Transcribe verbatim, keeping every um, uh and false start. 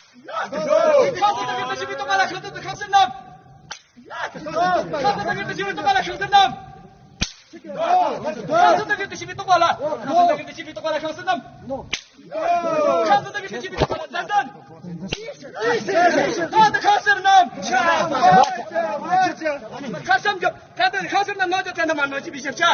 ཁ་སང་དང་གི་དུ་ཞི་བའི་ཏོག་པ་ལ་ཁ་སང་དང་ཁ་སེར་རྣམས། ཁ་སང་དང་གི་དུ་ཞི་བའི་ཏོག་པ་ལ་ཁ་སེར་རྣམས། ཁ་སང་དང་གི་དུ་ཞི་བའི་ཏོག་པ་ལ། ཁ་སང་དང་གི་དུ་ཞི་བའི་ཏོག་པ་ལ་ཁ་སེར་རྣམས། ཁ་སང་དང་གི་དུ་ཞི་བའི་ཏོག་པ་ལ་ཙན་ཙན། ཁ་སང་དང་ཁ་སེར་རྣམས། ཁ་སང་གི་ད་ལྟ་ཁ་སེར་རྣམས་ནང་དུ་ཙན་དང་མ་ནང་ཅི་བི་ཞབས་ཆ།